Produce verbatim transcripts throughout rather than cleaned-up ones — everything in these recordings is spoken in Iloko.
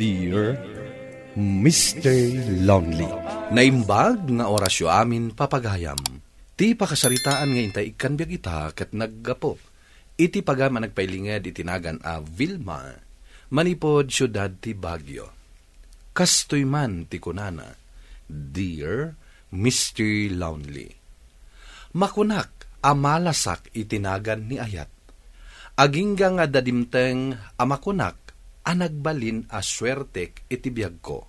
Dear Mister Lonely. Naimbag nga orasyo amin, papagayam. Ti pakasaritaan nga intay ikkan biag ita ket naggapu iti pagayam a nagpailinged iti nagan a Vilma, manipud siudad ti Baguio. Kastoy man ti kunana, "Dear Mister Lonely, makunak a malasak iti nagan ni ayat. Agingga nga adda dimteng a makunak a nagbalin a suertek iti biagko."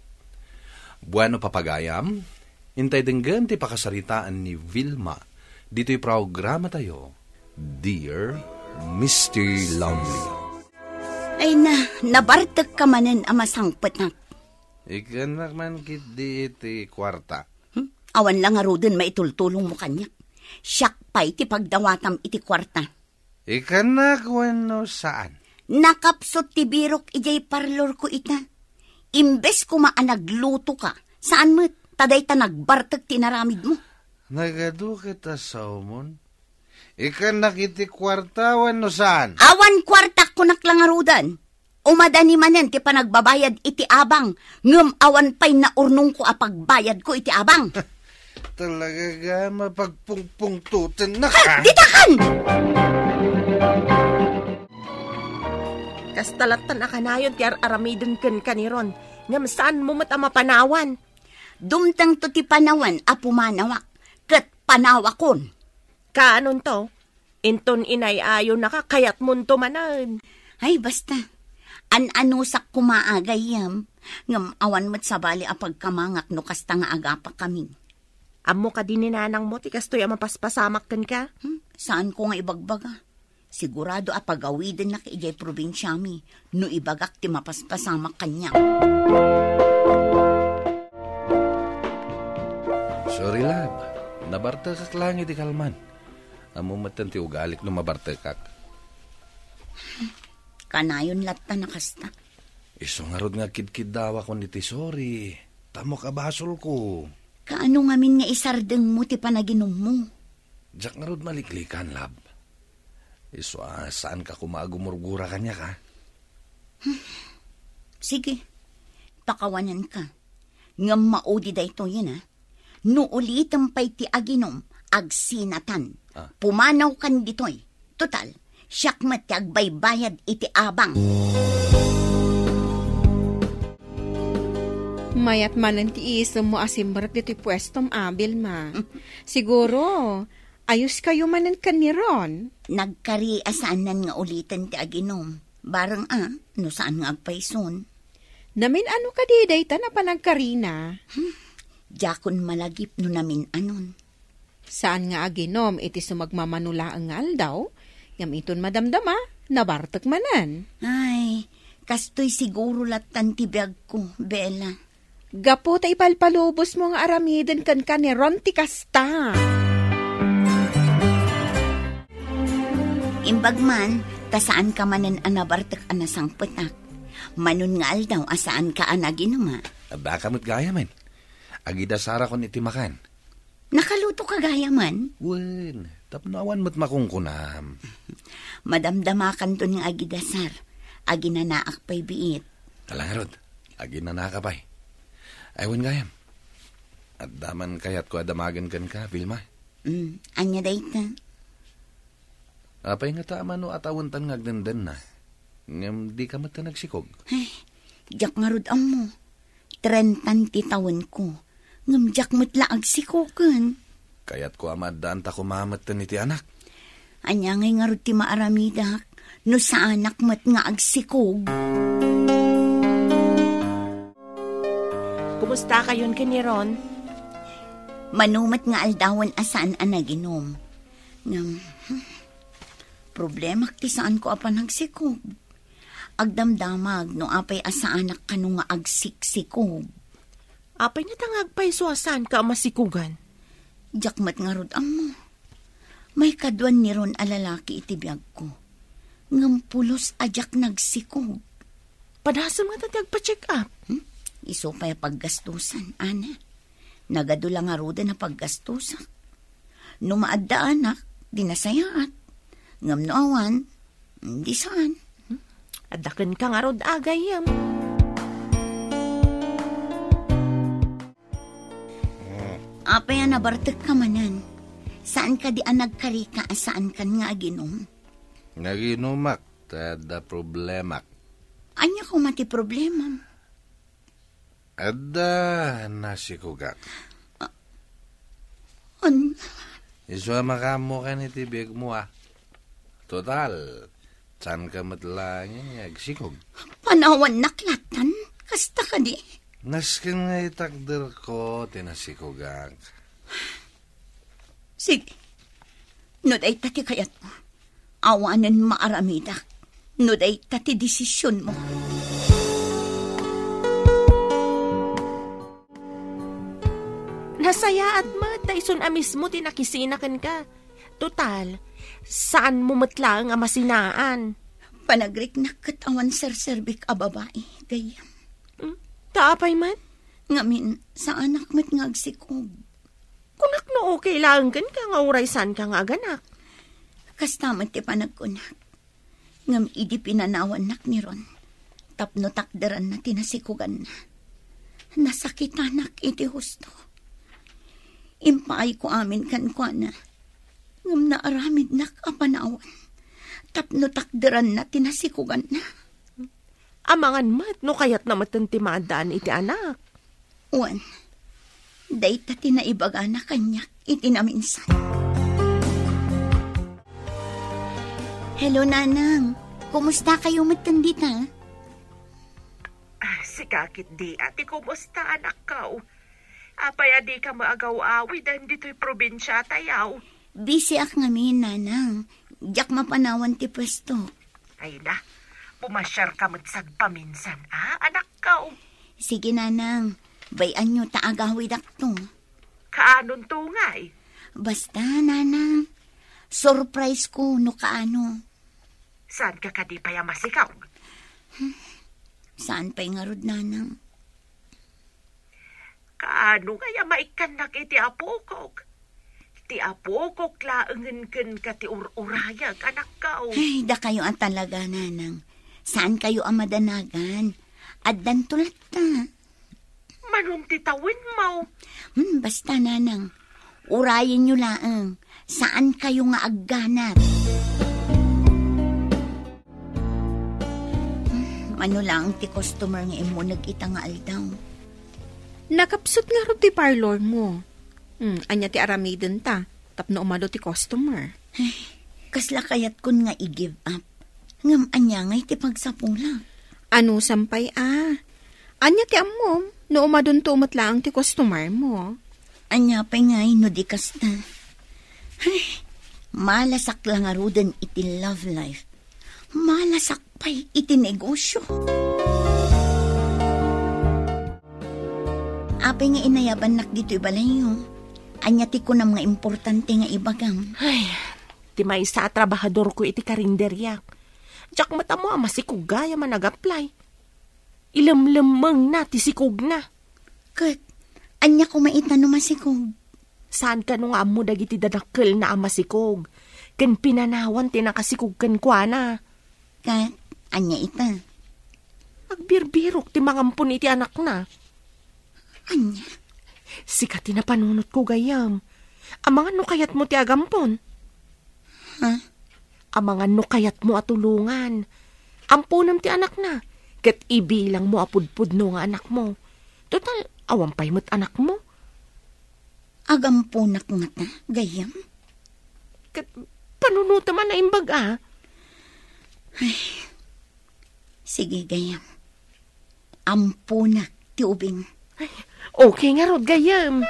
Bueno, papagayam, intay denggen ti pakasaritaan ni Vilma ditoy programatayo, Dear Mister Lonely. Ay na, nabartek ka manen a masangpetak. Ikkannak man ketdi iti kuarta. Hmm? Awan la ngaruden maitultulongmo kaniak. Siak pay ti pagdawatam iti kuarta. Ikkannak wenno saan? Nakapsut ti birok idiay parlorko ita. Imbes koma a nagluto ka, saan met, ta dayta nagbartek ti inaramidmo. Nagadu ket a saomon? Ikkannak iti kuarta wenno saan? Awan kuartak, kunak la ngaruden. Umadani manen ti panagbabayad iti abang, ngem awan pay naurnongko a pagbayadko iti abang. Talaga nga mapagpungpungtutennak, ah. Ditakan! Kasta lattan a kanayon ti ar-aramiden kenka ni Ron, ngem saanmo met a mapanawan. Dumtengto ti panawen a pumanawak, ket panawakon. Kaanonto? Inton inay-ayonaka, kayatmonto manen. Ay, basta. An-anusak koma a gayyem, ngem awan met sabali a pagkamangak no kasta nga agapakami. Ammo kadi ni nanangmo ti kastoy a mapaspasamak kenka? Hmm, saanko nga ibagbaga. Sigurado a pagawidennak idiay probinsiami no ibagak ti mapaspasamak kaniak. Sorry, love. Nabartekak laeng iti kalman. Ammo metten ti ugalik no mabartekak. Kanayon latta a kasta. Isu ngarud nga agkidkiddawakon iti sorry. Tamok a basolko. Kaano ngamin nga isardengmo ti panaginummo? Diak ngarud maliklikan, love. Isu a saanka koma a gumurgura kaniak, a? Sige, pakawanenka. Ngem maudi daytoyen, a. No ulitem pay ti aginum, agsinatan. Ah. Pumanawkan ditoy. Total, siak met ti agbaybayad iti abang. Mayat manen ti iisemmo a simrek ditoy puestom, Vilma. Siguro, ayoskayo manen ken ni Ron. Nagkari a saanen nga uliten ti aginum. Bareng a, no saan nga agpayson. Namin-ano kadi dayta a panagkarina? Hmm, diakon malagip no namin-anon. Saan nga aginum iti sumagmamano laeng nga aldaw, ngem inton madamdama, nabartek manen. Ay, kastoy siguro lattan ti biagko, Bella. Gapu ta ipalpalubosmo nga aramiden kenka ni Ron ti kasta. Imbag man, ta saanka manen a nabartek a nasangpetak. Manon nga aldaw a saanka a naginuma. Addaka met gayamen. Agidasarakon iti makan. Nakalutoka gayamen? Wen, tapno awan met makunkunam. Madamdamakanton nga agidasar. Aginanaak pay biit. Ala ngarud, aginanaka pay. Ay, wen gayam. Adda man kayatko a damagen kenka, Vilma. Mm, ania dayta? Apay ngata a mano a tawentan nga agdendenna? Ngem dika met nagsikog? Ay, diak ngarud ammo. Trentan ti tawenko. Ngem diak met la agsikogen. Kayatko a maaddaanta koma metten iti anak. Ania ngay ngarud ti maaramidak no saanak met nga agsikog? Kumustakayon ken ni Ron? Mano met nga aldawen a saan a naginum. Ngem, hmm, problemak ti saanko a panagsikog. Agdamdamag no apay a saanak kano nga agsiksikog. Apay ngata nga agpayso a saanka a masikogan? Diak met ngarud ammo. Maikaduan ni Ron a lalaki iti biagko. Ngem pulos a diak nagsikog. Padasem ngata ti agpa-check up. Hmm? Isu pay a paggastusan, Ana. Nagadu la ngaruden a paggastusak. No maaddaanak, di nasayaat. Ngem no awan, di saan. Adda kenka ngarud a gayyem. Apay a nabartekka manen? Saan kadi a nagkarika a saankan nga aginum? Naginumak, ta adda problemak. Ania koma ti problemam? Adda nasikogak. An- Isu a makaammokan iti biagmo, a. Total, saanka met laeng nga agsikog. Panawannak latan, kasta kadi? Nasken nga itakderko ti nasikogak. Sige, no dayta ti kayatmo, awanen maaramidak no dayta ti desisionmo. Nasayaat met ta isun a mismo ti nakisina kenka. Total, saanmo met laeng a masinaan. Panagriknak ket awan serserbik a babai, gayyem. Hmm? Ta apay man? Ngamin, saanak met nga agsikog. Kunak no okay laeng kenka nga uray saanka nga aganak. Kasta met ti panagkunak. Ngem idi pinanawannak ni Ron tapno takderanna ti nasikoganna, nasakitanak iti husto. Impaayko amin kenkuana, ngem naaramidnak a panawan tapno takderanna ti nasikoganna. Amangan met no kayatna metten ti maaddaan iti anak. Wen, dayta ti naibagana kaniak iti naminsan. Hello, Nanang. Kumusta kayo metten dita? Ah, sika ketdi a ti kumusta, anakko? Apay a dika maagaw-awiden ditoy probinsia tayo? Busy ak ngamin, Nanang. Diak mapanawan ti pwesto. Ay na, pumasiarka met sagpaminsan, a, anakko? Sige, Nanang. Bay-anyo ta agawidakto. Kaanonto ngay? Basta, Nanang. Surprise ko no kaano. Saanka kadi pay a masikog? Saan pay ngarud, Nanang? Kaano ngay a maikkannak iti apokok? Ti apokok laengen kenka ti ur-urayag, anakko. Ay, dakayo a talaga, Nanang. Saan kayo a madanagan? Addanto latta. Manon ti tawenmo? Hmm, basta, Nanang. Urayenyo laeng. Saan kayo nga agganat? Hmm, mano laeng ti customer nga immuneg ita nga aldaw? Nakapsut ngarud ti parlor mo. Hmm, ania ti aramiden ta tapno umadu ti customer? Ay, kasla kayatkon nga i-give up. Ngem ania ngay ti pagsapulak? Anusam pay a? Ania ti ammom no umadunto met laeng ti customer mo? Ania pay ngay no di kasta? Ay, malasak la ngaruden iti love life. Malasak pay iti negosyo. Apay nga inayabannak ditoy balayyo? Ania ti kunam nga importante nga ibagam? Ay, ti maysa a trabahadorko iti karinderiak. Diak met ammo a masikog gayam a nag-apply. Ilemlemmengna ti sikogna. Ket, ania koma ita no masikog? Saan kano nga ammo dagiti dadakkelna a masikog, ken pinanawan ti nakasikog kenkuana. Ket, ania ita? Agbirbirok ti mangampon iti anakna. Ania? Sika ti napanunotko, gayyem. Amangan no kayatmo ti agampon. Ha? Amangan no kayatmo a tulongan. Amponem ti anakna, ket ibilangmo a pudpudno nga anakmo. Total, awan pay met anakmo. Agamponak ngata, gayyem? Ket panunotem a naimbag a? Ay, sige, gayyem. Amponak ti ubing. Ay, okay ngarud, gayyem.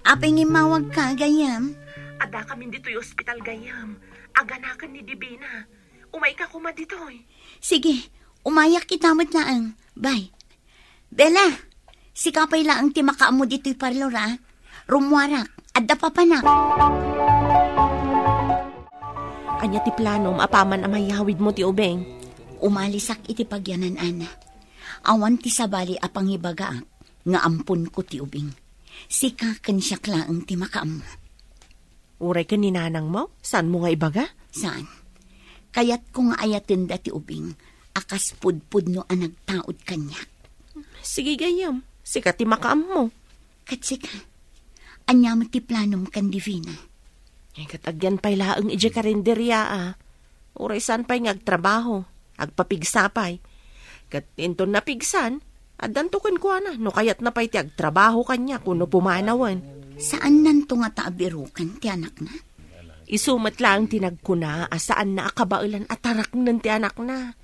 Apay nga immawagka, gayyem? Addakamin ditoy ospital, gayyem. Aganaken ni Divina. Umayka koma ditoy. Sige, umayak ita met laeng. Bye. Bella, sika pay laeng ti makaammo ditoy parlor, a. Rummuarak, adda papanak. Ania ti planom apaman a mayawidmo ti ubing? Umalisak iti pagyanan, Ana. Awan ti sabali a pangibagaak nga amponko ti ubing. Sika ken siak laeng ti makaammo. Uray ken ni nanangmo? Saanmo nga ibaga? Saan. Kayatko nga ayatenda ti ubing a kas pudpudno a nagtaud kaniak. Sige, gayyem. Sika ti makaammo. Ket sika, ania met ti planom ken Divina? Ay, ket agyan pay laeng idiay karinderia, a. Uray saan pay nga agtrabaho, agpapigsa pay. Ket inton napigsan, addanto kenkuana no kayatna pay ti agtrabaho kaniak wenno pumanawen. Saannanto ngata a biroken ti anakna? Isu met laeng ti nagkuna a saanna a kabaelan a taraknen ti anakna.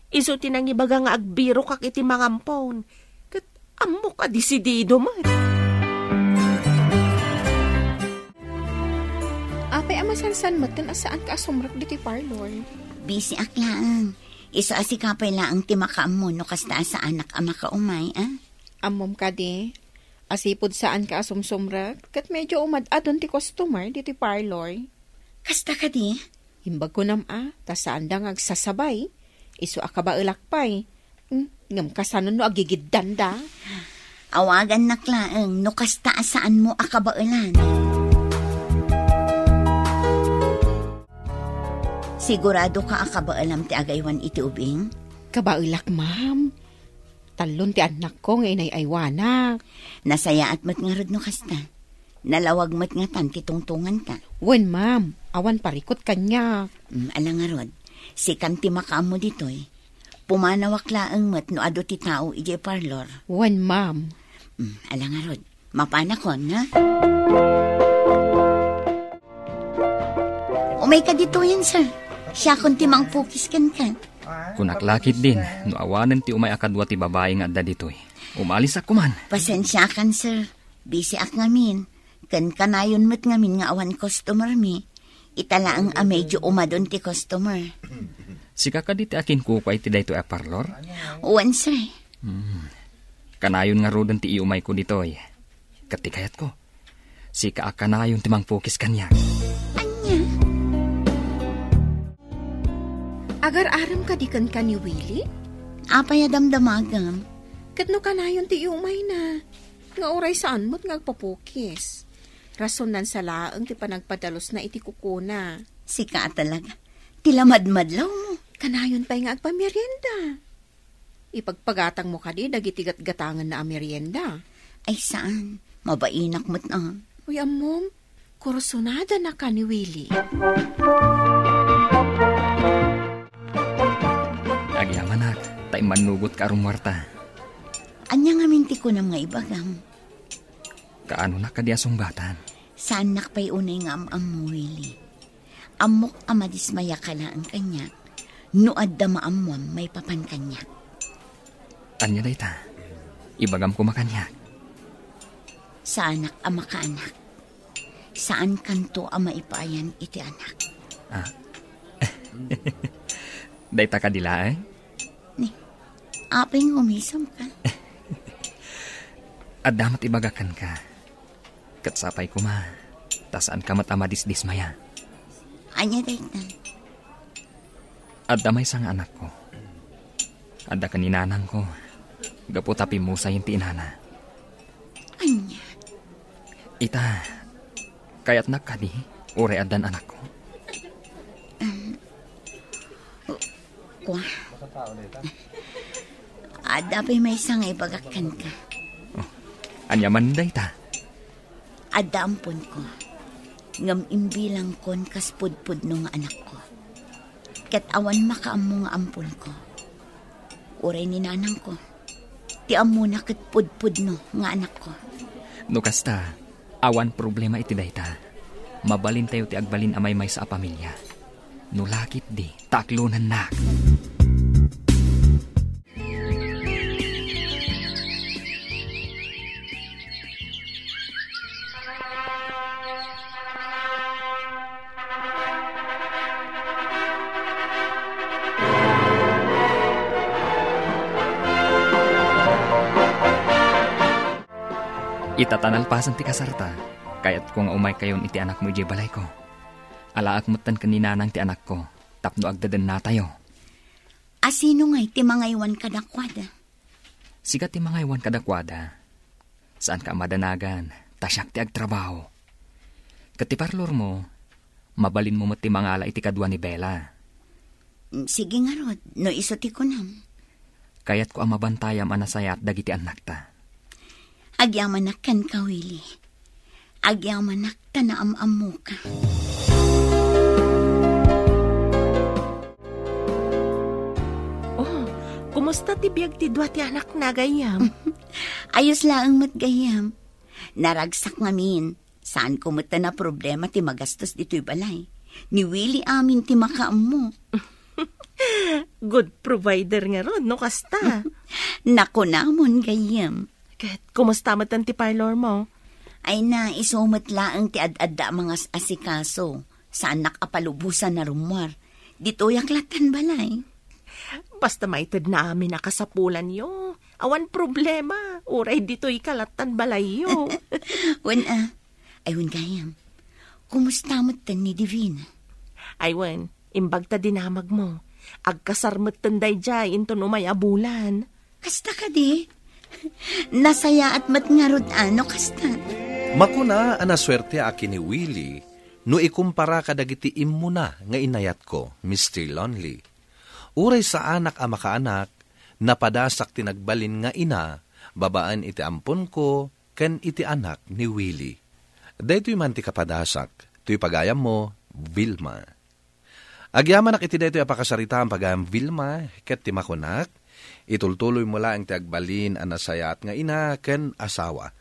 Isu ti nangibaga nga agbirokak iti mangampon. Ket ammok a desidido met. Apay a masansan metten a saanka a sumrek ditoy parlor? Busy-ak laeng. Isu a sika pay laeng ti makaammo no kasta a saanak a makaumay, a? Ammom kadi, a sipud saanka a sumsumrek, ket medyo umad-adon ti customer ditoy parlor. Kasta kadi? Imbag kunam a, ta saanda nga agsasabay. Isu a kabaelak pay. Hmm, ngem kasano no agigiddanda? Awagannak laeng no kasta a saanmo a kabaelan. Siguradoka a kabaelam ti agaywan iti ubing? Kabaelak, ma'am. Tallon ti annakko nga inay-aywanak. Nasayaat met ngarud no kasta. Nalawag met ngatan ti tungtunganta. Wen, ma'am. Awan parikut kaniak. Mm, ala ngarud. Sikan ti makaammo ditoy. Pumanawak laeng met no adu ti tao idiay parlor. Wen, ma'am. Mm, ala ngarud. Mapanakon, ha? Umayka ditoyen, sir. Siakon ti mangpukis kenka. Kunak la ketdin, no awanen ti umay a kadua ti babai nga adda ditoy. Umalisak koman. Pasensiakan, sir. Busy-ak ngamin. Ken kanayon met ngamin nga awan customer mi. Ita laeng a medyo umadon ti customer. Sika kadi ti akinkukua iti daytoy a parlor? Wen, sir. Hmm. Kanayon ngaruden ti iumayko ditoy. Ket ti kayatko, sika a kanayon ti mangpukis kaniak. Ania? Agar-arem kadi kenka ni Willie? Apay a damdamagam? Ket no kanayon ti iumayna, nga uray saan met nga agpapukis. Rason nansa laeng ti panagpadalusna iti kukuna. Sika a talaga. Ti lamadmadlawmo. Kanayon pay nga agpamerienda. Ipagpagatangmo kadi dagiti gatgatangenna a merienda? Ay, saan. Mabainak met, a. Uy, ammom, kursunada na ka ni Willie. Agyamanak, ta immannugot ka a rummuarta. Ania ngamin ti kunam nga ibagam? Kaano na kadi a sungbatan? Saannak pay unay nga am-ammo, Willie. Ammok a madismaya ka laeng kaniak no adda maammuam maipapan kaniak. Ania dayta? Ibagam koma kaniak. Saanak a makaanak. Saankanto a maipaayan iti anak. Ah. Dayta kadi laeng? Ni, apay nga umisamka? Adda met ibagak kenka. Ket sapay koma, ta saanka met a madisdismaya. Ania dayta? Adda maysa nga anakko. Adda ken ni nanangko, gapu ta pimmusayen ti inana. Ania? Ita, kayatnak kadi, uray addan anakko? Um, kua. Adda pay maysa nga ibagak kenka. Oh, ania man dayta? Adda amponko, ngem imbilangkon kas pudpudno nga anakko. Ket awan makaammo nga amponko. Uray ni nanangko, ti ammona ket pudpudno nga anakko. No kasta, awan problema iti dayta. Mabalintayo ti agbalin a maymaysa a pamilia. No la ketdi, ta aklonennak. Ita ta nalpasen ti kasarta, kayatko nga umaykayon iti anakmo idiay balayko. Alaek metten ken ni nanang ti anakko, tapno agdedennatayo. A sino ngay ti mangaywan kadakuada? Sika ti mangaywan kadakuada. Saanka a madanagan, ta siak ti agtrabaho. Ket ti parlormo, mabalinmo met ti mangala iti kadua ni Bella. Mm, sige ngarud, no isu ti kunam. Kayatko a mabantayam a nasayaat dagiti annakta. Agyamanak kenka, Willie. Agyamanak ta naam-ammoka. Oh, kumusta ti biag ti dua ti anakna, gayyem? Ayos laeng met, gayyem. Naragsak ngamin. Saanko met ta naproblema ti magastos ditoy balay. Ni Willie amin ti makaammo. Good provider ngarud, no kasta? Nakunamon, gayyem. Ket kumusta met ti parlor mo? Ay na, isu met laeng ti ad-adda a mangas-asikaso. Saannak a palubosan a rummuar. Ditoyak lattan balay. Basta maitedna amin a kasapulanyo. Awan problema. Uray ditoyka lattan balayyo. Wen a, ay wen gayyem. Kumusta met ni Divina? Ay wen, imbag ta dinamagmo. Agkasar met daydiay inton umay a bulan. Kasta kadi? Nasayaat met ngarud a no kasta. Makuna a nasuerteak ken ni Willie no ikumpara kadagiti immuna nga inayatko, Mister Lonely. Uray saanak a makaanak, napadasak ti nagbalin nga ina babaen iti amponko ken iti anak ni Willie. Daytoy man ti kapadasak, toy pagayammo, Vilma. Agyamanak iti daytoy a pakasaritaan, pagayam Vilma, ket ti makunak, itultuloymo laeng ti agbalin a nasayaat nga ina ken asawa.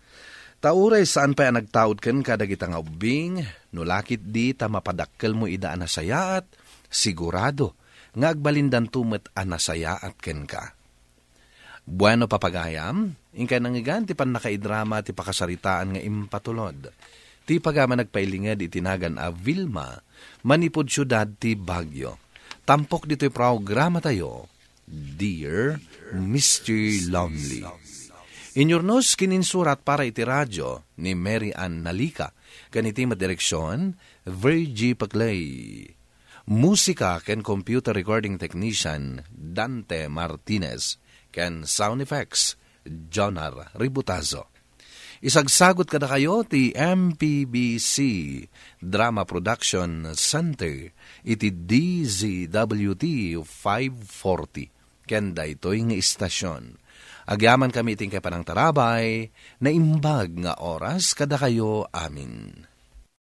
Ta uray saan pay a nagtaud kenka dagita nga ubbing, no la ketdi ta mapadakkelmo ida a nasayaat, sigurado nga agbalindanto met a nasayaat kenka. Bueno, papagayam, inkay nangngegan ti pannakaidrama ti pakasaritaan nga impatulod. Ti pagayam a nagpailinged iti nagan a Vilma, manipud siudad ti Baguio. Tampok ditoy programatayo, Dear Mister Lonely. Inyurnos ken insurat para iti radio ni Mary Ann Nalica, ken iti madireksion, Virgie Paclay. Musika ken computer recording technician, Dante Martinez, ken sound effects, Jonar Ributazo. Isagsagut kadakayo ti M P B C Drama Production Center iti D Z W T five forty, ken daytoy nga istasion. Agyamankami iti inkay panangtarabay, naimbag nga oras kadakayo amin.